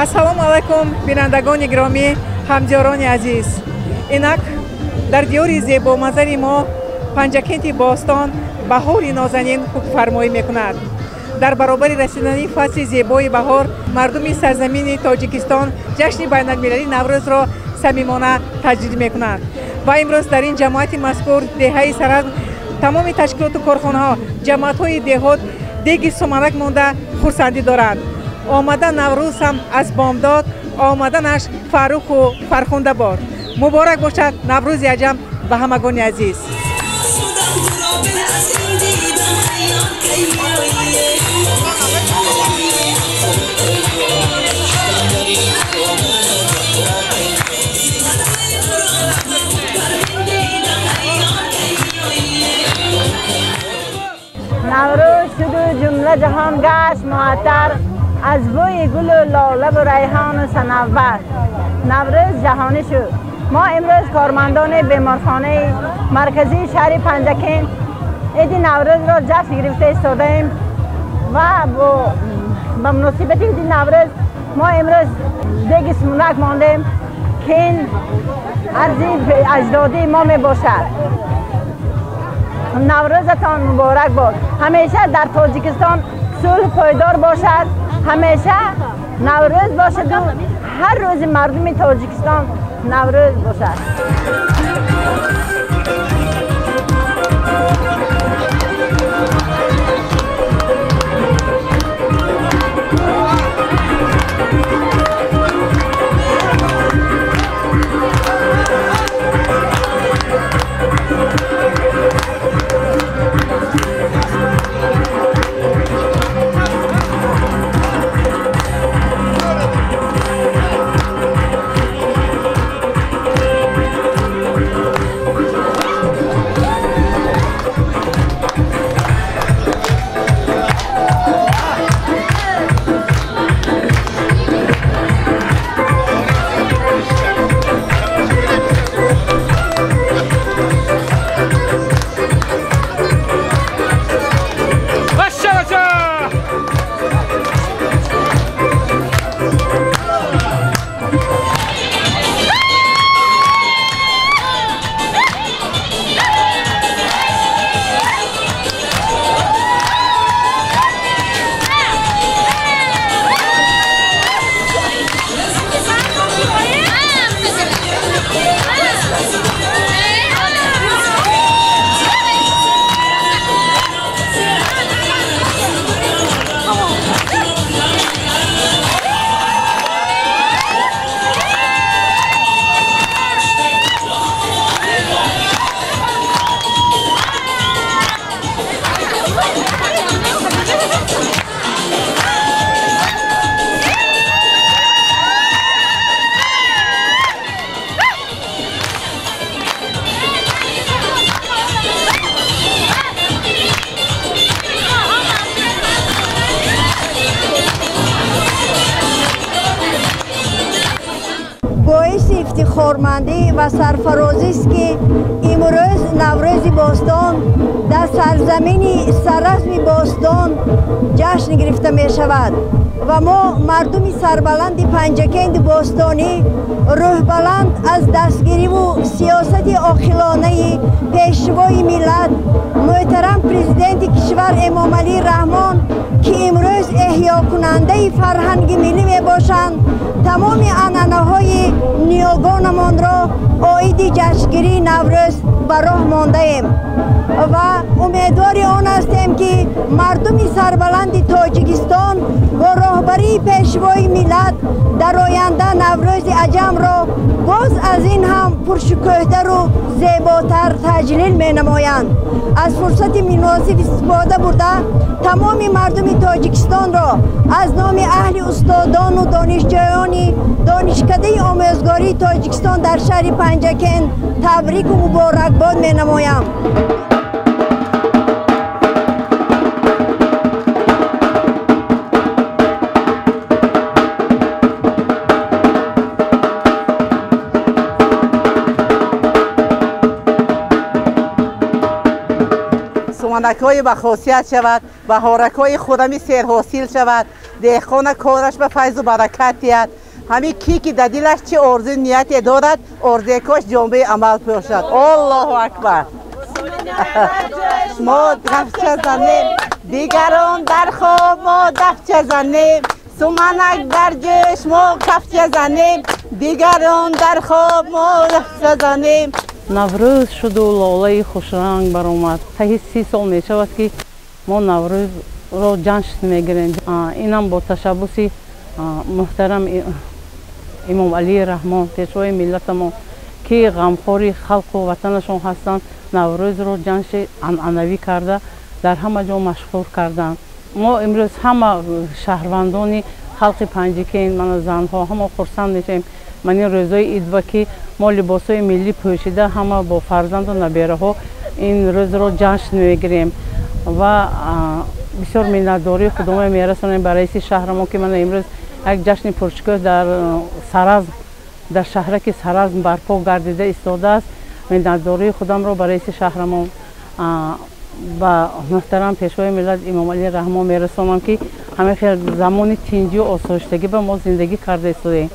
Ассалому алайкум, бинандагони гиромӣ, ҳамдиёрони азиз. Инак дар диёри зебоманзари мо Панҷакенти бостон баҳори нозанин ҳукмфармоӣ мекунад. Дар баробари расидани фасли зебои баҳор мардуми сарзамини Тоҷикистон ҷашни байналмилалии Наврӯзро самимона таҷлил мекунанд. Ва имрӯз дар ин ҷамоати мазкур деҳаи Саразм тамоми ташкилоту корхонаҳо, ҷамоатҳои деҳот деги суманак монда хурсандӣ доранд. Омада Наврӯз ҳам аз бомдод, омаданаш фарруху фархунда бод. Муборак бошад Наврӯзи аҷам ба ҳамагони азиз. Наврӯз шуду ҷумла ҷаҳон гашт муаттар аз бӯи гулу лола ва райҳону санавбар. Наврӯз ҷаҳонӣ шуд. Мо имрӯз кормандони беморхонаи марказии шаҳри Панҷакент иди Наврӯзро ҷашн гирифта истодаем ва ба муносибати иди Наврӯз мо имрӯз деги сумунак мондем, ки ин арзи аҷдодии мо мебошад. Наврӯзатон муборак бод. Ҳамеша дар Тоҷикистон сулҳ пойдор бошад, ҳамеша Наврӯз бошаду ҳар рӯзи мардуми Тоҷикистон Наврӯз бошад. Боиси ифтихормандӣ ва сарфарозист, ки имрӯз Наврӯзи бостон дар сарзамини Саразми бостон ҷашн гирифта мешавад ва мо мардуми сарбаланди Панҷакенди бостонӣ рӯҳбаланд аз дастгириву сиёсати оқилонаи пешвои миллат муҳтарам президенти кишвар Эмомалӣ Раҳмон, ки имрӯз эҳёкунандаи фарҳанги миллӣ мебошанд, тамоми анъанаҳои ниёгонамонро оиди ҷашнгирии Наврӯз ба роҳ мондаем ва умедвори он ҳастем, ки мардуми сарбаланди Тоҷикистон бо роҳбарии пешвои миллат дар оянда Наврӯзи аҷамро боз аз ин ҳам пуршукӯҳтару зеботар таҷлил менамоянд. Аз фурсати муносиб истифода бурда тамоми мардуми Тоҷикистонро аз номи аҳли устодону донишҷӯёни Донишкадаи омӯзгории Тоҷикистон дар шаҳри Панҷакент табрику муборакбод менамоям. Суманакҳои бахосият шавад, баҳоракҳои хурами серҳосил шавад, деҳқона кораш ба файзу баракат диҳад. Ҳамин ки ки дар дилаш чӣ орзу нияте дорад, орзуекош ҷомаи амал пӯшад. Аллоҳу акбар. Мо дафча занем, дигарон дар хоб, мо дафча занем, суманак дар ҷӯш, мо кафча занем, дигарон дар хоб, мо дафча занем. Наврӯз шуду лолаи хушранг баромад. Таҳи 30 сол мешавад, ки мо Наврӯзро ҷашн мегирем. Инам бо ташаббуси муҳтарам Имомалӣ Раҳмон, пешвои миллатамон, ки ғамхори халқу ватанашон ҳастанд, Наврӯзро ҷашни анъанавӣ карда дар ҳама ҷо машҳур карданд. Мо имрӯз ҳама шаҳрвандони халқи Панҷакент, мана занҳо, ҳама хурсанд мешавем. Ман ин рӯзҳои идва, ки мо либосҳои миллӣ пӯшида ҳама бо фарзанду набераҳо ин рӯзро ҷашн мегирем ва бисёр миннатдории худомо мерасонем ба раиси шаҳрамо, ки мана имрӯз як ҷашни пуршукӯҳ дар Саразм, дар шаҳраки Саразм барпо гардида истодааст. Миннатдории худамро ба раиси шаҳрамон, ба муҳтарам пешвои миллат Имомалӣ Раҳмон мерасонам, ки ҳамин хел замони тинҷию осоиштагӣ ба мо зиндагӣ карда истодаем.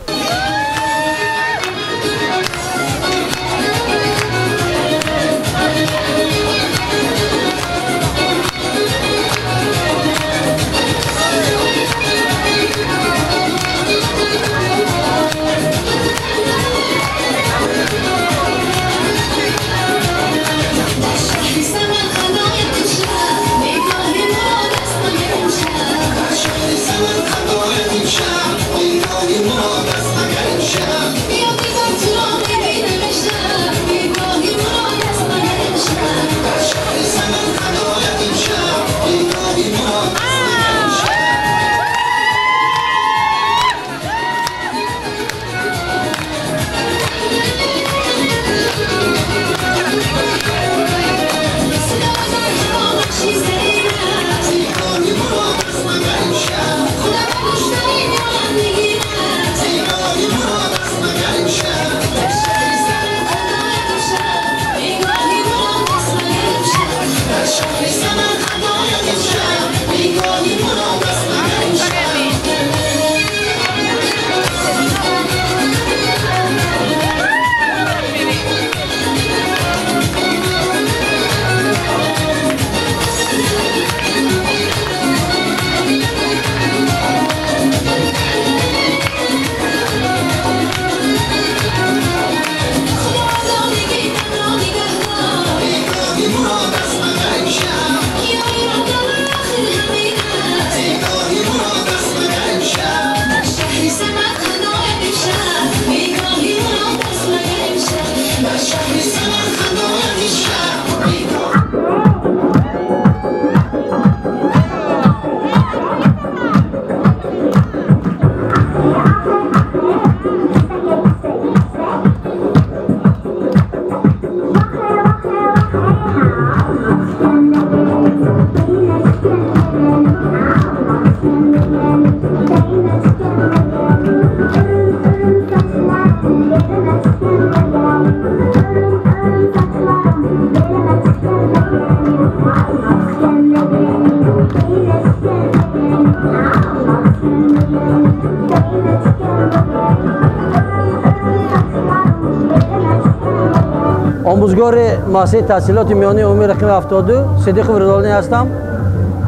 Омӯзгори муассисаи таҳсилоти миёнаи умумии рақами 72 Сидиқов Ризолиддин ҳастам.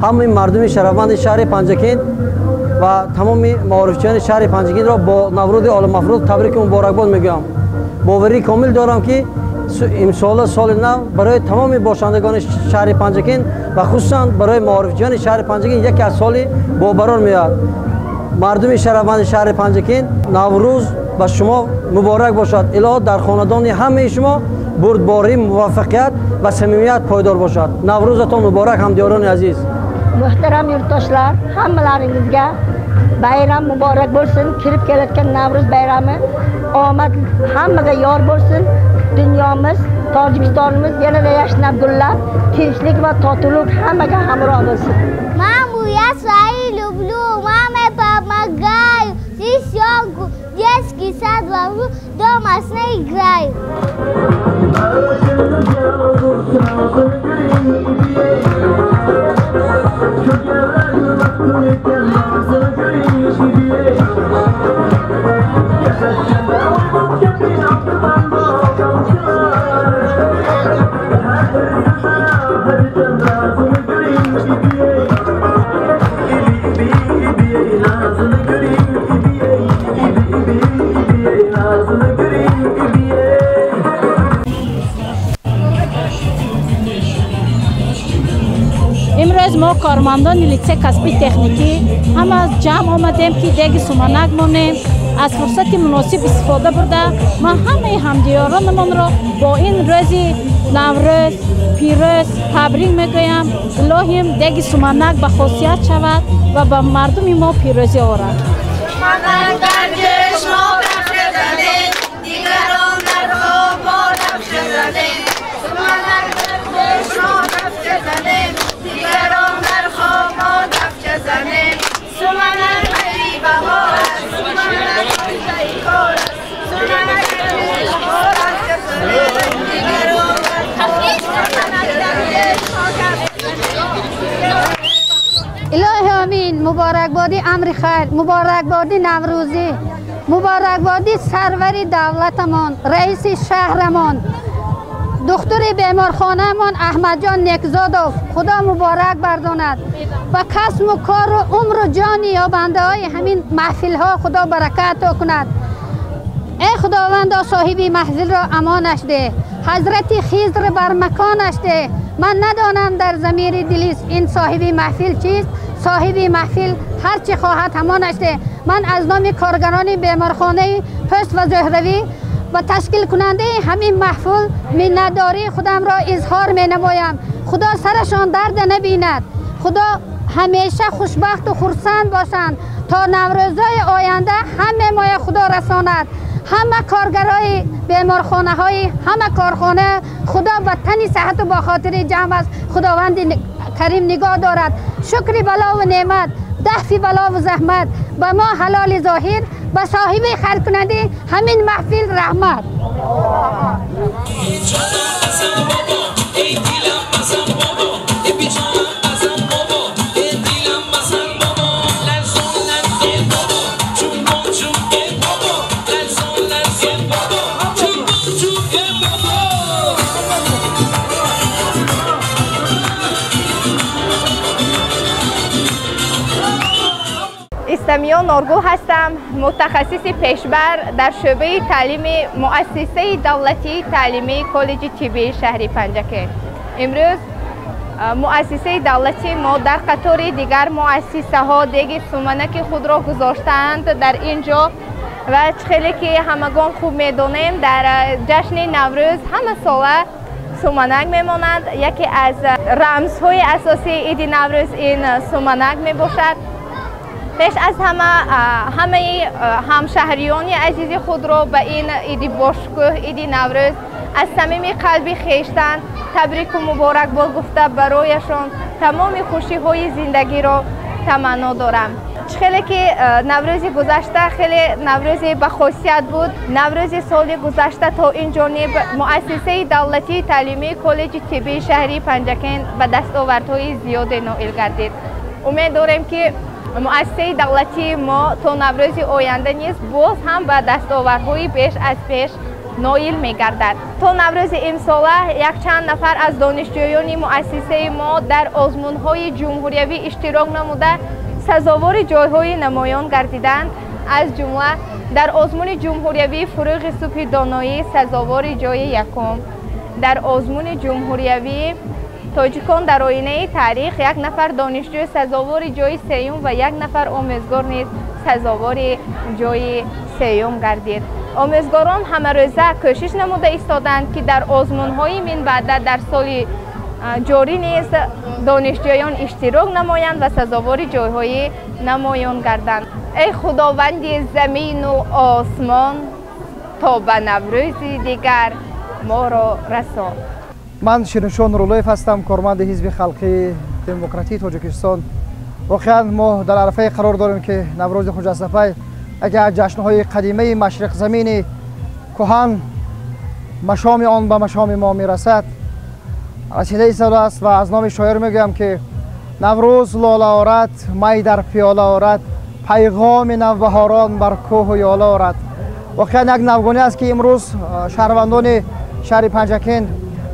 Ҳамаи мардуми шарафманди шаҳри Панҷакент ва тамоми маорифчиёни шаҳри Панҷакентро бо Наврӯзи оламафрӯз табрику муборакбод мегӯям. Боварии комил дорам, ки имсола соли нав барои тамоми бошандагони шаҳри Панҷакент ва хусусан барои маорифчиёни шаҳри Панҷакент яке аз соли бобарор меояд. Мардуми шарафманди шаҳри Панҷакент, Наврӯз ба шумо муборак бошад. Илоҳо дар хонадони ҳамаи шумо бурдборӣ, муваффақият ва самимият пойдор бошад. Наврӯзатон муборак, ҳамдиёрони азиз. Muhtaram yurtdoshlar, hammalaringizga bayram muborak bo'lsin. Kirib kelayotgan Navro'z bayrami omad hammaga yor bo'lsin. Dunyomiz, Tojikistonimiz yanada yashnab gullab, tinchlik va totuvlik hammaga hamroh bo'lsin. Маму я свою люблю, маме помогаю, сестренку детский сад вожу, дома с ней играю. Имрӯз мо кормандони литсей касби техникӣ ҳама ҷамъ омадем, ки деги суманак монем. Аз фурсати муносиб истифода бурда, ман ҳамаи ҳамдиёронамонро бо ин рӯзи Наврӯз пирӯз табрик мегӯям. Илоҳим, деги суманак ба хосият шавад ва ба мардуми мо пирӯзӣ орад. Илоҳи амин, муборакбодӣ амри хайр, муборакбодӣ наврӯзӣ, муборакбодӣ сарвари давлатамон, раиси шаҳрамон, духтури беморхонаамон Аҳмадҷон Некзодов. Худо муборак бардонад ва касму кору умру ҷони ёбандаҳои ҳамин маҳфилҳо худо баракат кунад. Эй худовандо, соҳиби маҳфилро амонаш деҳ, ҳазрати Хизр бар маконаш деҳ. Ман надонам дар замири дилис ин соҳиби маҳфил чист. Соҳиби маҳфил ҳар чӣ хоҳад ҳамонаш деҳ. Ман аз номи коргарони беморхонаи пӯст ва зӯҳравӣ ва ташкилкунандаи ҳамин маҳфил миннатдории худамро изҳор менамоям. Худо сарашон дарда набинад, худо ҳамеша хушбахту хурсанд бошанд. То наврӯзҳои оянда ҳама моя худо расонад. Ҳама коргарои беморхонаҳои ҳама корхона худо ба тани саҳату бо хотири ҷамъ аст худованди карим нигоҳ дорад. Шукри балову неъмат, дафъи балову заҳмат, ба мо ҳалоли зоҳир, ба соҳиби хайркунандаи ҳамин маҳфил раҳмат. Истамиён Норгул ҳастам, мутахассиси пешбар дар шӯъбаи таълими муассисаи давлатии таълимии коллеҷи тиббии шаҳри Панҷакент. Имрӯз муассисаи давлатии мо дар қатори дигар муассисаҳо деги суманаки худро гузоштаанд дар ин ҷо ва хеле ки ҳамагон хуб медонем, дар ҷашни Наврӯз ҳама сола суманак мемонанд. Яке аз рамзҳои асосии иди Наврӯз ин суманак мебошад. Пеш аз ҳама ҳамаи ҳамшаҳриёни азизи худро ба ин иди бошкӯҳ, иди Наврӯз аз самими қалби хештан табрику муборакбод гуфта барояшон тамоми хушиҳои зиндагиро таманно дорам. Хеле ки наврӯзи гузашта хеле наврӯзи бахосият буд. Наврӯзи соли гузашта то ин ҷониб муассисаи давлатии таълимии коллеҷи тиббии шаҳри Панҷакент ба дастовардҳои зиёде ноил гардид. Умед дорем, ки муассисаи давлатии мо то наврӯзи оянда низ боз ҳам ба дастовардҳои беш аз пеш ноил мегардад. То наврӯзи имсола якчанд нафар аз донишҷӯёни муассисаи мо дар озмунҳои ҷумҳуриявӣ иштирок намуда сазовори ҷойҳои намоён гардиданд. Аз ҷумла дар озмуни ҷумҳуриявии фурӯғи субҳи доноӣ сазовори ҷойи якум, дар озмуни ҷумҳуриявии тоҷикон дар оинаи таърих як нафар донишҷӯ сазовори ҷойи сеюм ва як нафар омӯзгор низ сазовори ҷойи сеюм гардид. Омӯзгорон ҳамарӯза кӯшиш намуда истоданд, ки дар озмунҳои минбаъда дар соли ҷорӣ низ донишҷӯён иштирок намоянд ва сазовори ҷойҳои намоён гарданд. Эй худованди замину осмон, то ба наврӯзи дигар моро расон. Ман Шириншоҳ Нуруллоев ҳастам, корманди Ҳизби халқии демократии Тоҷикистон. Воқеан мо дар арафае қарор дорем, ки Наврӯзи Хуҷастапай яке аз ҷашнҳои қадимаи машриқзамини кӯҳан машоми он ба машоми мо мерасад расида истодааст ва аз номи шоир мегӯям ки Наврӯз лола орад, май дар пиёла орад, пайғоми навбаҳорон бар кӯҳу ёла орад. Воқеан як навгонӣ аст ки имрӯз шаҳрвандони шаҳри Панҷакент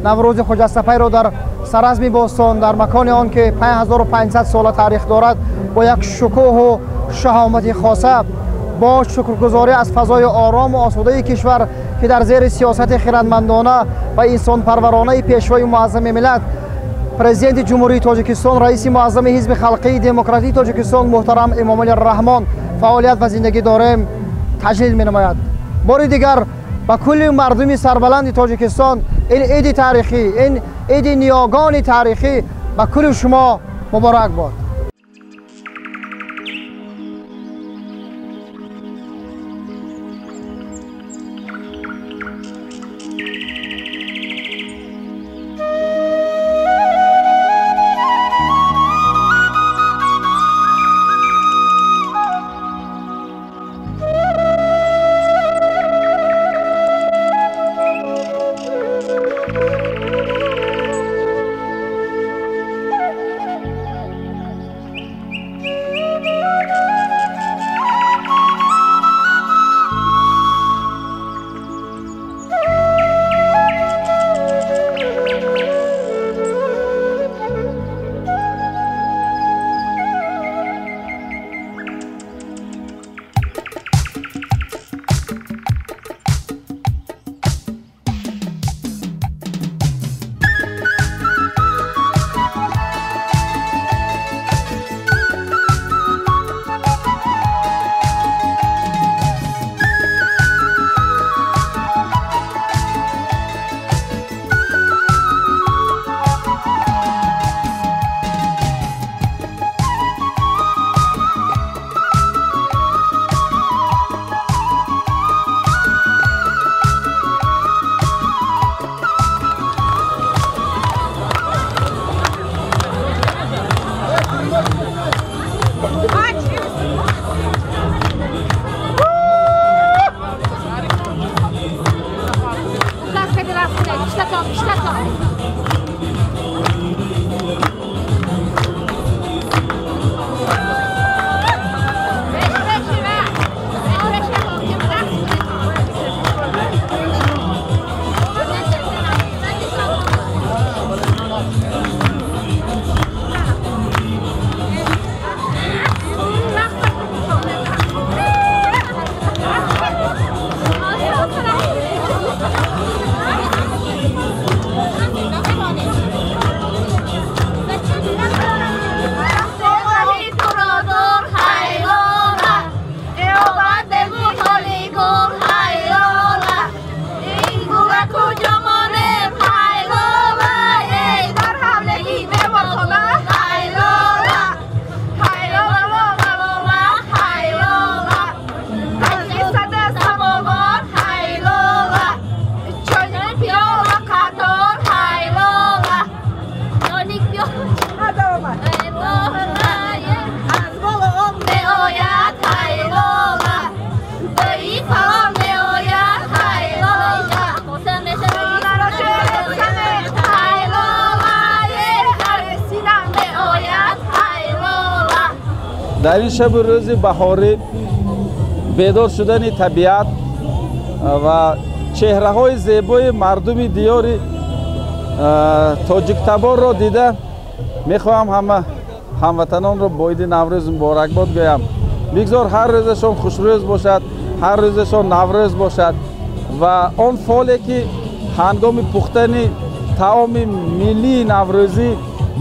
Наврӯзи Хуҷастапайро дар саразми бостон, дар макони он ки 5500 сола таърих дорад, бо як шукӯҳу шаҳомати хоса, бо шукргузорӣ аз фазои орому осудаи кишвар ки дар зери сиёсати хирадмандона ва инсонпарваронаи пешвои муаззами миллат, президенти Ҷумҳурии Тоҷикистон, раиси муаззами Ҳизби Халқии Демократии Тоҷикистон муҳтарам Эмомалӣ Раҳмон фаъолият ва зиндагӣ дорем, таҷлил менамояд. Бори дигар ба кулли мардуми сарбаланди Тоҷикистон ин иди таърихӣ, ин иди ниёгони таърихӣ ба кулли шумо муборак бод. Дар ин шабу рӯзи баҳорӣ бедор шудани табиат ва чеҳраҳои зебои мардуми диёри тоҷиктаборро дида мехоҳам ҳама ҳамватанонро бо иди Наврӯз муборакбод гӯям. Бигзор ҳар рӯзашон хушрӯз бошад, ҳар рӯзашон Наврӯз бошад ва он фоле ки ҳангоми пухтани таоми миллии наврӯзӣ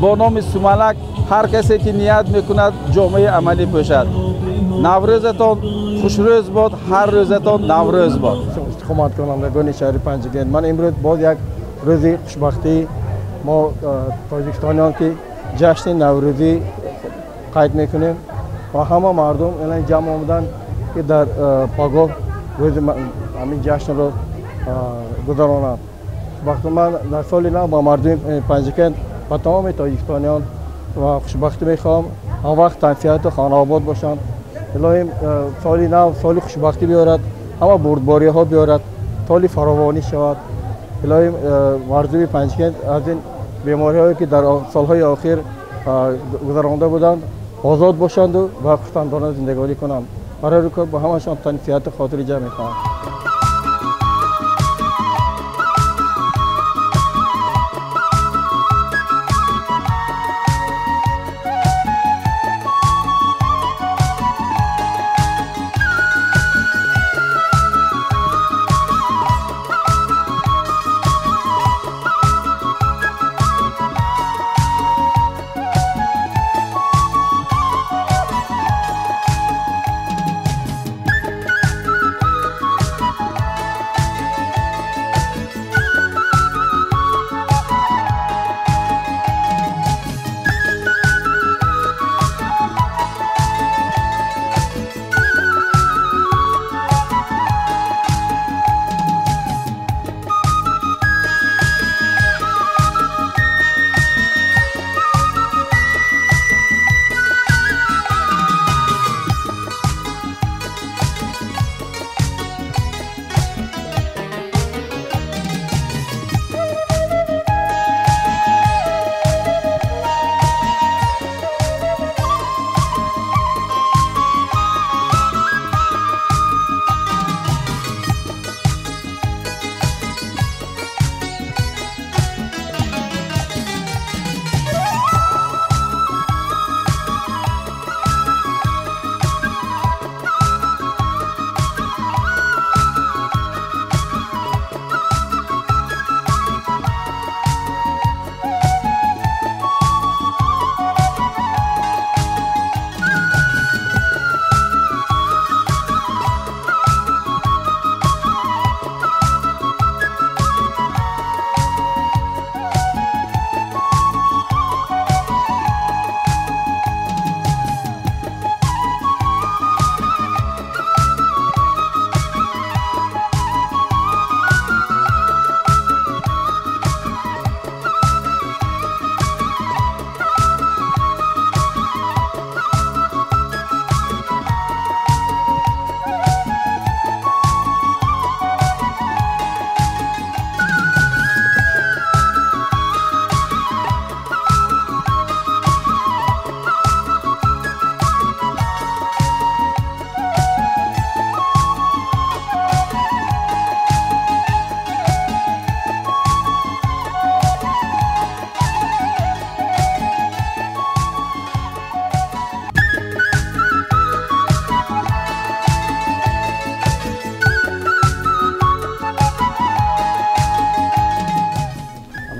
бо номи сумалак ҳар касе ки ният мекунад ҷомаи амалӣ пӯшад. Наврӯзатон хушрӯз бод, ҳар рӯзатон Наврӯз бод. Истиқоматкунандагони шаҳри Панҷакент, ман имрӯз боз як рӯзи хушбахтии мо тоҷикистониён ки ҷашни наврӯзӣ қайд мекунем ва ҳама мардум ҷамъ омаданд ки дар пагоҳ рӯзи ҳамин ҷашнро гузаронанд. Хушбахтона ман дар соли нав ба мардуми Панҷакент ва тамоми тоҷикистониён ва хушбахтӣ мехоҳам, ҳамвақт тансиҳату хонаобод бошанд. Илоҳим соли нав соли хушбахтӣ биёрад, ҳама бурдбориҳо биёрад, соли фаровонӣ шавад. Илоҳи мардуми Панҷакент аз ин бемориҳое ки дар солҳои охир гузаронда буданд озод бошанду ва хурсандона зиндагонӣ кунанд. Барои кор ба ҳамашон тани сиҳату хотири ҷамъ мехоҳам.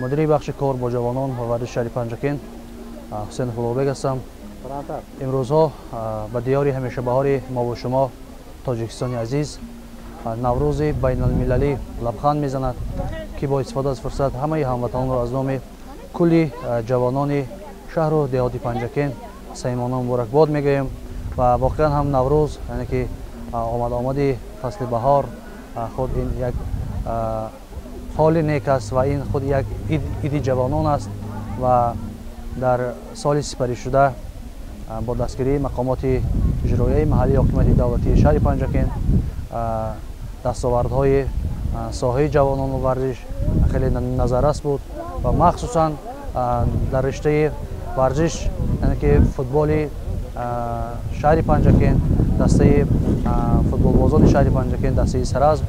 Мудири бахши кор бо ҷавонон ва варзиши шаҳри Панҷакент Ҳусейн Фуллобек ҳастам. Имрӯзҳо ба диёри ҳамешабаҳори мо ва шумо Тоҷикистони азиз Наврӯзи байналмилалӣ лабханд мезанад, ки бо истифода аз фурсат ҳамаи ҳамватанонро аз номи кулли ҷавонони шаҳру деҳоти Панҷакент самимона муборакбод мегӯем. Ва воқеан ҳам Наврӯз, яъне ки омад-омади фасли баҳор, худ ин як фоли нек аст ва ин худ як иди ҷавонон аст. Ва дар соли сипаришуда бо дастгирии мақомоти иҷроияи маҳаллии ҳокимияти давлатии шаҳри Панҷакент дастовардҳои соҳаи ҷавонон ва варзиш хеле назаррас буд ва махсусан дар риштаи варзиш, яъне ки футболи шаҳри Панҷакент, дастаи футболбозони шаҳри Панҷакент, дастаи Саразм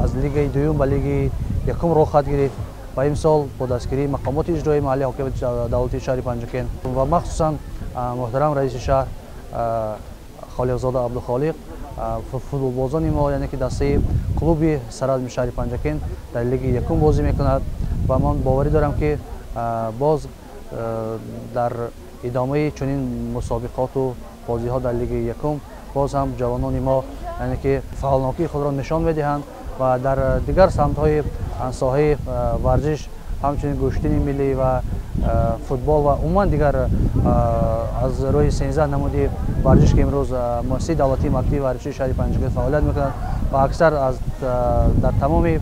аз лигаи дуюм ба лигаи якум роҳ гирифт ва имсол бо дастгирии мақомоти иҷроии маҳаллии ҳокимияти давлатии шаҳри Панҷакент ва махсусан муҳтарам раиси шаҳр Холиқзода Абдухолиқ футболбозони мо, яъне ки дастаи клуби Саразми шаҳри Панҷакент дар лигаи якум бозӣ мекунад ва ман боварӣ дорам, ки боз дар идомаи чунин мусобиқоту бозиҳо дар лигаи якум боз ҳам ҷавонони мо, яъне ки фаъолнокии худро нишон медиҳанд ва дар дигар самтҳои соҳаи варзиш, ҳамчунин гӯштини миллӣ ва футбол ва умуман дигар аз рӯи 13 намуди варзиш, ки имрӯз муассисаи давлатии мактаби варзишии шаҳри Панҷакент фаъолият мекунад ва аксар дар тамоми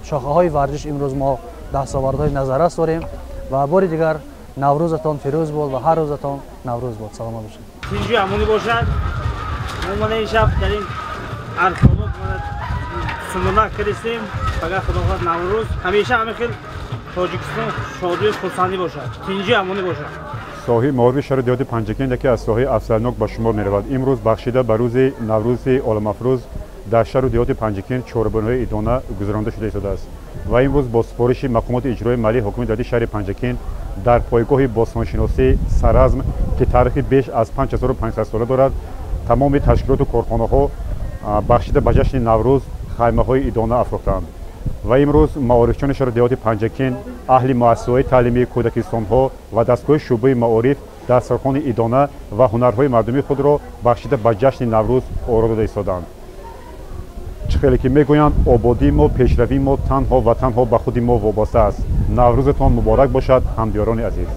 шохаҳои варзиш имрӯз мо дастовардҳои назаррас дорем. Ва бори дигар Наврӯзатон фирӯз бод ва ҳар рӯзатон Наврӯз бод. Саломат бошед. Тинҷу амонӣ бошад. Мо мана ин шаб дар ин археолог суманак кардистем. Пагоҳ Худо хоҳад Наврӯз ҳамеша ҳамин хел Тоҷикистон шодию хурсандӣ бошад, тинҷӣ амонӣ бошад. Соҳаи маорифи шаҳру деҳоти Панҷакент яке аз соҳаи афзалнок ба шумор меравад. Имрӯз бахшида ба рӯзи Наврӯзи оламафрӯз дар шаҳру деҳоти Панҷакент чорабиниҳои идона гузаронда шуда истодааст ва имрӯз бо супориши мақомоти иҷроии маҳаллии ҳокимияти давлатии шаҳри Панҷакент дар пойгоҳи бостоншиносӣ Саразм, ки таърихи беш аз 5500 сола дорад, тамоми ташкилоту корхонаҳо бахшида ба ҷашни Наврӯз хаймаҳои идона афрохтаанд. Ва имрӯз маорифчиёни шаҳру деҳоти Панҷакент, аҳли муассисаҳои таълимии кӯдакистонҳо ва дастгоҳи шӯъбаи маориф дастархони идона ва ҳунарҳои мардумии худро бахшида ба ҷашни Наврӯз оро дода истодаанд. Чӣ хеле ки мегӯянд, ободии мо, пешравии мо танҳо ва танҳо ба худи мо вобаста аст. Наврӯзатон муборак бошад, ҳамдиёрони азиз.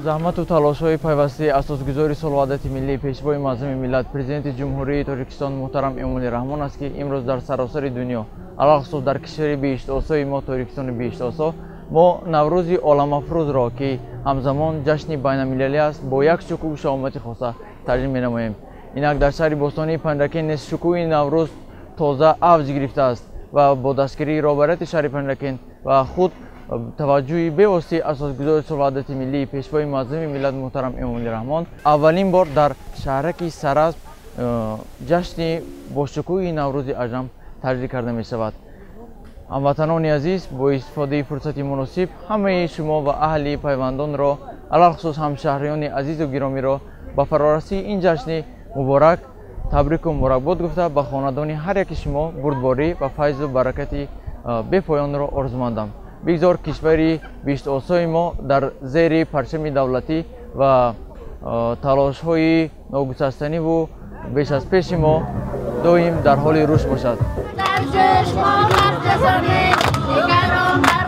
Заҳмату талошҳои пайвастаи асосгузори сулҳу ваҳдати миллӣ, пешвои муаззами миллат, президенти Ҷумҳурии Тоҷикистон муҳтарам Эмомалӣ Раҳмон аст, ки имрӯз дар саросари дунё, алалхусус дар кишвари биҳиштосои мо, Тоҷикистони биҳиштосо, мо Наврӯзи оламафрӯзро, ки ҳамзамон ҷашни байналмилалӣ аст, бо як шукӯҳу шаҳомати хоса таҷлил менамоем. Инак дар шаҳри бостонии Панҷакент низ шукӯҳи Наврӯз тоза авҷ гирифтааст ва бо дастгирии роҳбарияти шаҳри Панҷакент ва худ таваҷҷӯҳи бевоситаи асосгузори сулҳу ваҳдати миллӣ, пешвои муаззами миллат муҳтарам Эмомалӣ Раҳмон аввалин бор дар шаҳраки Саразм ҷашни бошукӯҳи Наврӯзи аҷам таҷлил карда мешавад. Ҳамватанони азиз, бо истифодаи фурсати муносиб ҳамаи шумо ва аҳли пайвандонро, алалхусус ҳамшаҳриёни азизу гиромиро ба фарорасии ин ҷашни муборак табрику муборакбод гуфта, ба хонадони ҳар яки шумо бурдборӣ ва файзу баракати бепоёнро орзумандам. Бигзор кишвари биҳиштосои мо дар зери парчами давлатӣ ва талошҳои ногусастаниву беш аз пеши мо доим дар ҳоли рушд бошад. Дар ҷӯш мо ҳар ҷасонем, дигарон.